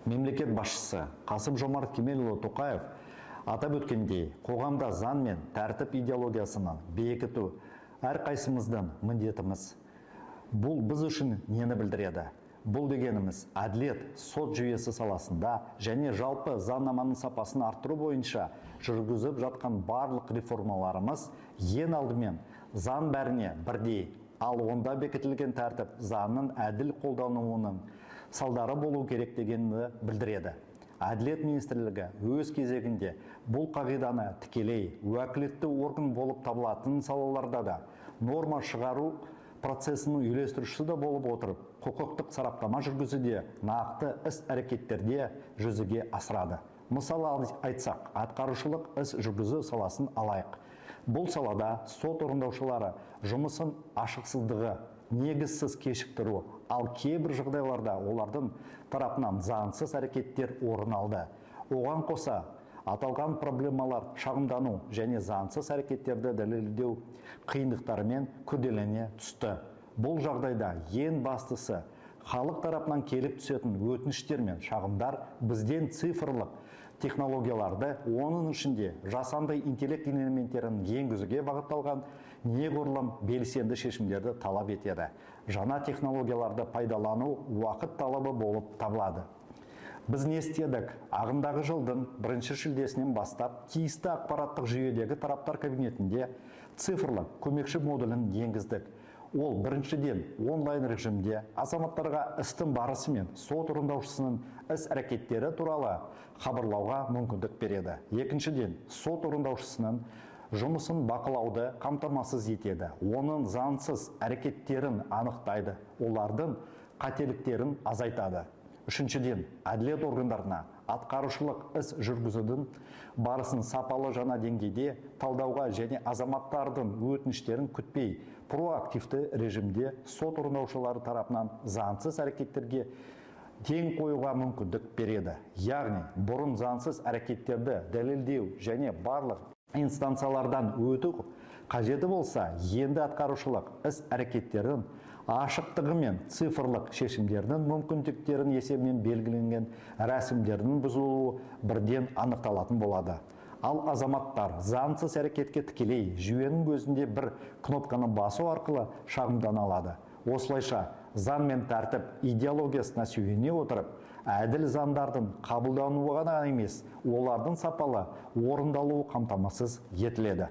Мемлекет басшысы Қасым-Жомарт Кемелұлы Тоқаев атап өткендей, қоғамда заң мен тәртіп идеологиясының бекіту әрқайсымыздың міндетіміз. Бұл біз үшін нені білдіреді? Бұл дегеніміз әділет, сот жүйесі саласында және жалпы заңнаманың сапасын арттыру бойынша жүргізіп жатқан барлық реформаларымыз ең алдымен заң бәріне бірдей, ал онда бекітілген тәртіп заңның әділ қолдануының салдары болу керек дегенді білдіреді. Әділет министрлігі өз кезегінде бұл қағиданы тікелей уәкілетті орган болып табылатын салаларда да норма шығару процесінің үйлестірушісі де болып отырып, құқықтық сараптама жүргізуде нақты іс-әрекеттерде жүзеге асырады. Мысалы айтсақ, атқарушылық іс жүргізу саласын алайық. Бұл салада сот орындаушылары жұмысын ашықсыздығы, негізсіз кешіктіру, ал кейбір жағдайларда олардың тарапынан заңсыз әрекеттер орын алды. Оған қоса, аталған проблемалар шағымдану және заңсыз әрекеттерді дәлелдеу қиындықтарымен күрделене түсті. Бұл жағдайда ең бастысы халық тарапынан келіп түсетін өтініштер мен шағымдар бізден цифрлық технологияларды, оның ішінде жасанды интеллект элементтерін енгізуге бағытталған неғұрлым белсенді шешімдерді талап етеді. Жаңа технологияларды пайдалану уақыт талабы болып табылады. Біз не істедік? Ағымдағы жылдың 1 шілдесінен бастап тиісті ақпараттық жүйедегі тараптар кабинетінде цифрлық көмекші модулін енгіздік. Ол біріншіден онлайн режимде азаматтарға істің барысы мен сот орындаушысының іс-әрекеттері туралы хабарлауға мүмкіндік береді. Екіншіден, сот орындаушысының жұмысын бақылауды қамтамасыз етеді. Оның заңсыз әрекеттерін анықтайды, олардың қателіктерін азайтады. Үшіншіден, әділет органдарына атқарушылық іс жүргізудің барысын сапалы жаңа деңгейде талдауға және азаматтардың өтініштерін күтпей, проактивті режимде сот орындаушылары тарапынан заңсыз әрекеттерге ден қоюға мүмкіндік береді. Яғни, бұрын заңсыз әрекеттерді дәлелдеу және барлық инстанциялардан өту қажеті болса, енді атқарушылық іс әрекеттерін ашықтығы мен цифрлық шешімдердің мүмкіндіктерін есебінен белгіленген рәсімдердің бұзылуы бірден анықталатын болады. Ал азаматтар заңсыз әрекетке тікелей жүйенің өзінде бір кнопканы басу арқылы шағымдана алады. Осылайша, заң мен тәртіп идеологиясына сүйене отырып, әділ заңдардың қабылдануы ғана емес, олардың сапалы орындалуы қамтамасыз етіледі.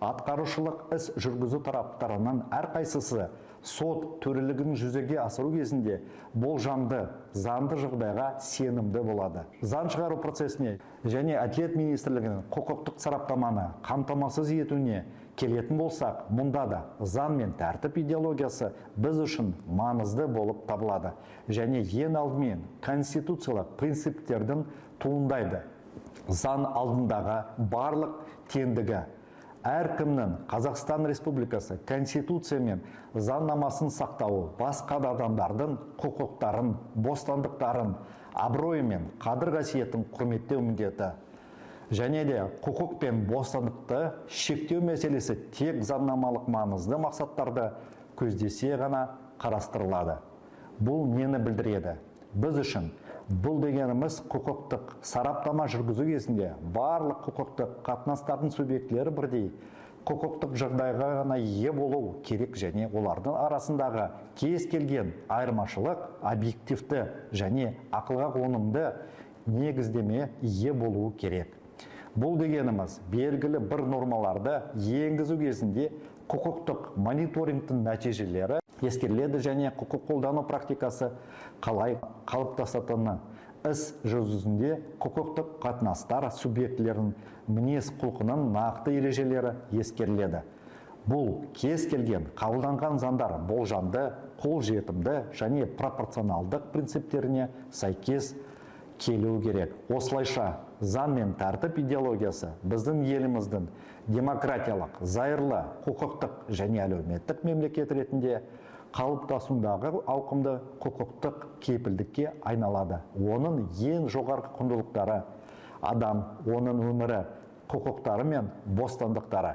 Атқарушылық іс жүргізу тараптарының әрқайсысы сот төрелігін жүзеге асыру кезінде болжамды заңды жағдайға сенімді болады. Заң шығару процесіне және Әділет министрлігінің құқықтық сараптаманы қамтамасыз етуіне келетін болсақ, мұнда да заң мен тәртіп идеологиясы біз үшін маңызды болып табылады және ең алдымен конституциялық принциптердің туындайды. Заң алдындағы барлық теңдігі, әркімнің Қазақстан Республикасы Конституция мен заңнамасын сақтауы, басқа да адамдардың құқықтарын, бостандықтарын, абыройы мен қадір-қасиетін құрметтеу міндеті. Және де құқық пен бостандықты шектеу мәселесі тек заңнамалық маңызды мақсаттарды көздесе ғана қарастырылады. Бұл нені білдіреді? Біз үшін бұл дегеніміз құқықтық сараптама жүргізу кезінде барлық құқықтық қатынастардың субъектілері бірдей құқықтық жағдайға ғана ие болу керек және олардың арасындағы кез келген айырмашылық объективті және ақылға қонымды негіздеме ие болуы керек. Бұл дегеніміз белгілі бір нормаларды енгізу кезінде құқықтық мониторингтің нәтижелері ескеріледі және құқық қолдану практикасы қалай қалыптасатыны, іс жүзінде құқықтық қатынастар субъектілерінің мінез құлқының нақты ережелері ескеріледі. Бұл кез келген қабылданған заңдар болжамды, қолжетімді және пропорционалдық принциптеріне сәйкес келуі керек. Осылайша, заң мен тәртіп идеологиясы біздің еліміздің демократиялық, зайырлы, құқықтық және әлеуметтік мемлекет ретінде қалыптасуындағы ауқымды құқықтық кепілдікке айналады. Оның ең жоғарғы құндылықтары адам, оның өмірі, құқықтары мен бостандықтары.